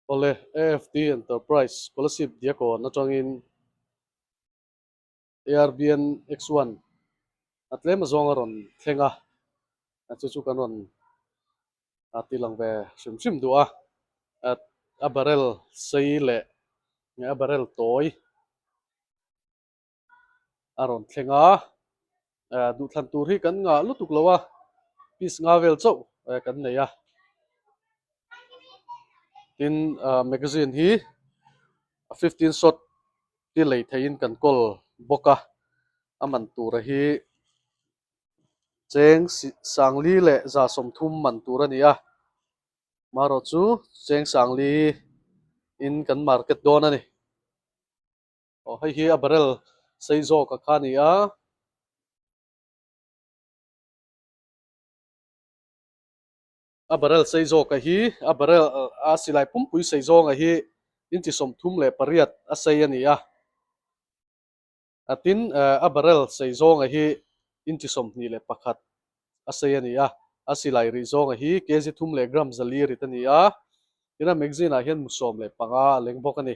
Awle, AFT Enterprise Kolasib Diakawn atangin ARBN X1 a tlem azawng a rawn thleng a, chu chu kan rawn ti lang ve hrim hrim duh a. A barrel sei leh a barrel tawi a rawn thleng a, duhthlan tur hi kan ngah lutuk lo a, piece nga vel chauh kan nei a. Tin, magazine hi 15 shot te lei theihin kan kawl bawk a, a man tura hi cheng sangli leh 130 man tur a ni a, marawh chu cheng sangli in kan market dawn a ni. Aw hei hi a barrel sei zawk a kha a ni a. A barrel sei zawk a hi a barrel a silai pumpui sei zawng a hi inchi 38 a sei a ni a. A tin a barrel sei zawng a hi inchi 21 a sei a ni a. A silai rih zawng a hi kg thum leh gram 400 rit a ni a. Tin a magazine ah hian mu 15 a leng bawk a ni.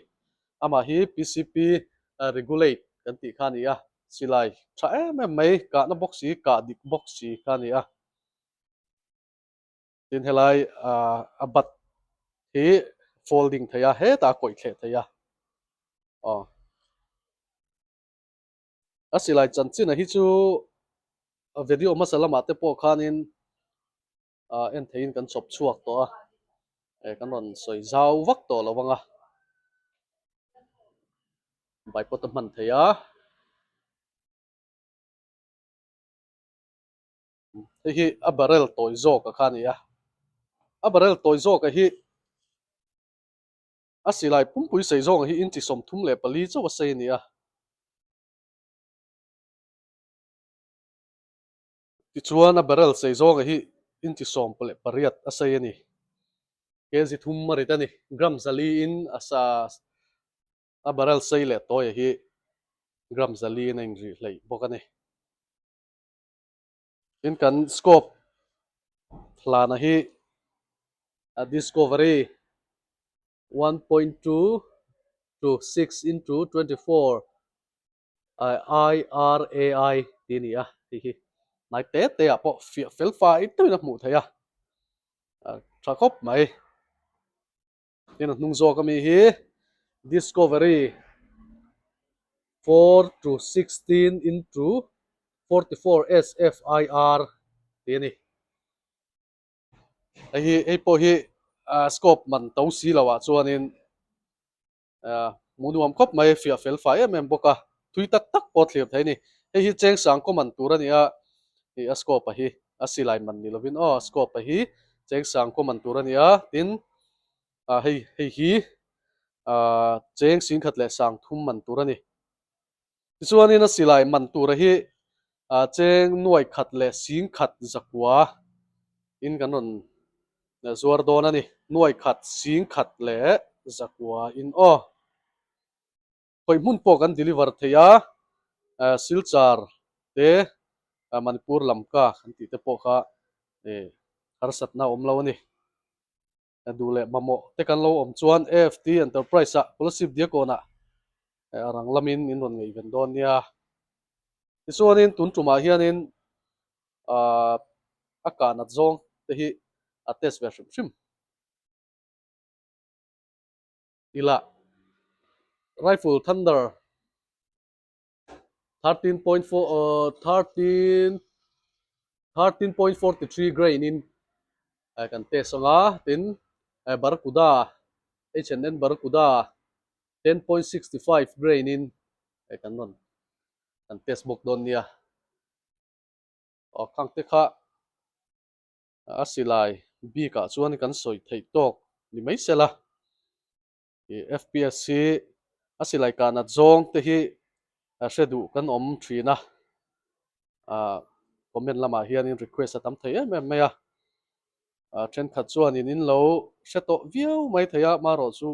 Amah hi PCP regulate kan tih kha a ni a. Silai tha em em mai kahna bawk si kah dik bawk si kha a ni a. Tin helai a bat hi folding thei a hetah a kawih thleh thei a aw a silai chanchin a hi chu video hmasa lamah te pawh khanin en theihin kan chawp chhuak tawh a eh kan rawn sawi zau vak tawh lo ang a bipod a hman thei a. Hei hi a barrel tawi zawk a kha a ni a, a barrel tawi zawk a hi a silai pumpui sei zawng a hi inchi 34 chauh a sei a ni a. Tichuan a barrel sei zawng a hi inchi 18 a sei a ni. Kg thum a rit a ni. Gram 400 in a sa a barrel sei leh tawi a hi gram 400 in a inrih hleih bawk a ni. Tin kan scope hlana hi a Discovery 1.2 to 6 into 24 IRAI tih a ni a, hei hi hnai te te ah pawh fiah fel fai deuhin a hmuh theih a, tha khawp mai. Tin a hnung zawk ami hi Discovery 4 to 16 into 44 SFIR tih a ni. Hei hi hei pawh hi scope man to si lo ah chuanin hmuh nuam khawp mai fiah fel fai em em bawk a, thui tak tak pawh thlir thei a ni. Hei hi cheng sang kaw man tur a ni a, ih a scope a hi a silai man ni lovin aw a scope a hi cheng sang kaw man tur a ni a, tin ah hei hei hi ah cheng singkhat leh sang thum man tur a ni. Tichuanin a silai man tura hi ah cheng nuai khat leh singkhat zakua in kan rawn zuar dawn a ni. Nuai khat singkhat leh zakua in aw. Khawi hmun pawh kan deliver thei a, Silchar te Manipur Lamka kan tih te pawh kha harsatna a awm lo a ni. Duh leh mamawh te kan lo awm chuan AFT Enterprise ah Kolasib Diakawnah a rang lamin min rawn ngaihven dawn nia. Tichuanin tun tumah hianin a kahnat zawng te hi a test ve hrim hrim. Ila Rifle Thunder 13.4 13 13.43 grain in kan test ang a, tin Barracuda H&N Barracuda 10.65 grain in kan rawn kan test bawk dawn nia. Aw khang te kha a silai bikah chuan kan sawi theih tawk ni mai sela. Ih FPS hi a silai kahnat zawng te hi a hre duh kan awm thin a, ah comment lamah hianin request a tam thei em em mai a, ah thenkhat chuanin in lo hre tawh viau mai thei a, marawh chu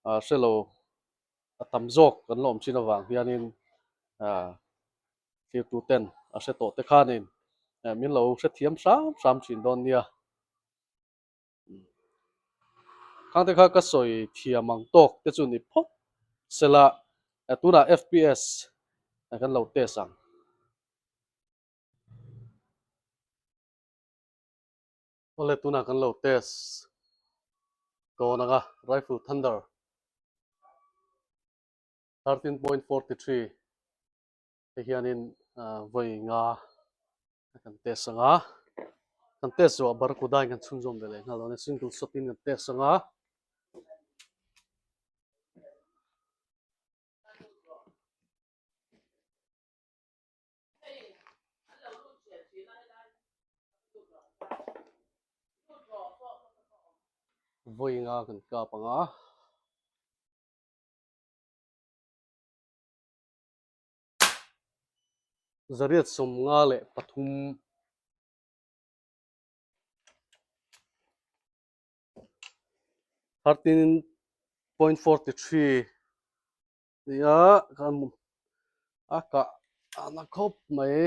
ah hre lo a tam zawk kan la awm thin avang hianin ah thirtu ten a hre tawh te khanin min lo hrethiam hram hram thin dawn nia. Khangte kha ka sawi thiam ang tawk te chu ni phawt sela tunah FPS kan lo test ang. Awle tunah kan lo test dawn ang a, Rifle Thunder 13.43 te hianin vawi nga kan test ang a, kan test zawh ah Barracuda in kan chhunzawm ve leh nghal dawn a, single shot in kan test ang a. Vawi nga kan kap ang a. 853 13.43 nia kan a kah a na khawp mai.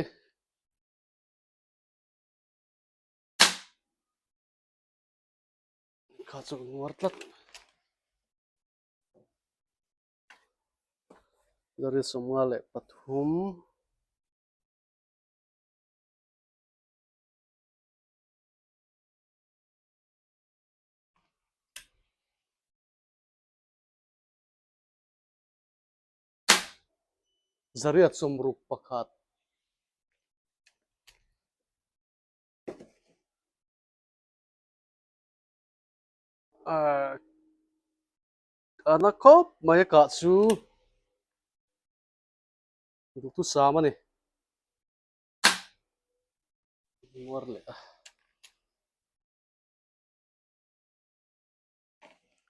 Kha chu ka nguar tlat. 53. 861. A na khawp mai a kah chu duhthusam a ni. Nguar leh a.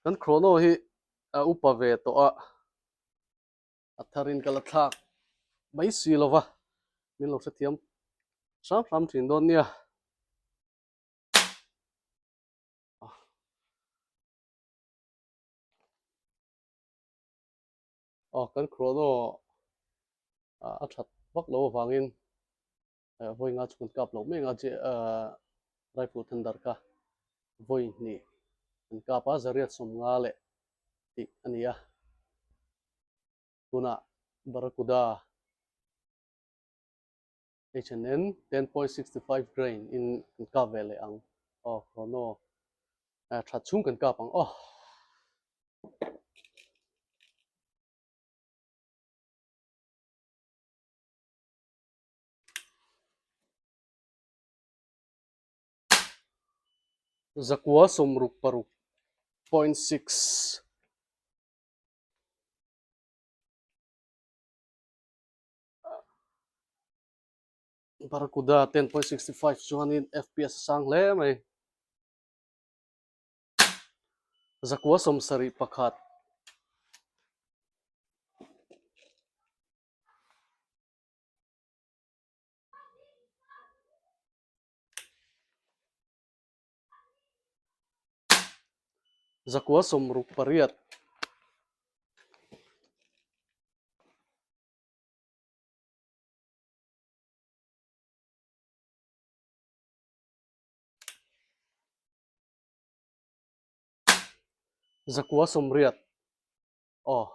Kan chrono hi a upa ve tawh a, a tharin ka la thlak mai si lo va, min lo hrethiam hram hram thin dawn nia. Aw kan chrono a that vak lo avangin vawi nga chu kan kap lo mek a rifle thunder kha vawi hnih kan kap a 850 leh tih a ni a tunah barracuda H&N 10.65 grain in kan kap ve leh ang aw chrono that chhung kan kap ang aw. 966.6. Barracuda 10.65 chuanin FPS a sang hle mai. 971. 968. 980 aw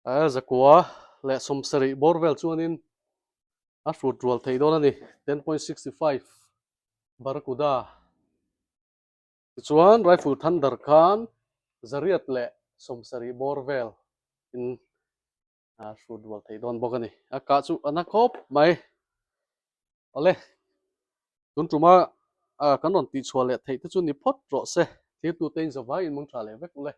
970 bawr vel chuanin a hrut rual thei dawn a ni 10.65 Barracuda tichuan rifle thunder khan 870 bawr vel in a hrut rual thei dawn bawk a ni. A kah chu a na khawp mai. Awle, tun tuma kan rawn tihchhuah leh theih te chu ni phawt rawh se. Thirtute in zavai in mung tha leh vek ule.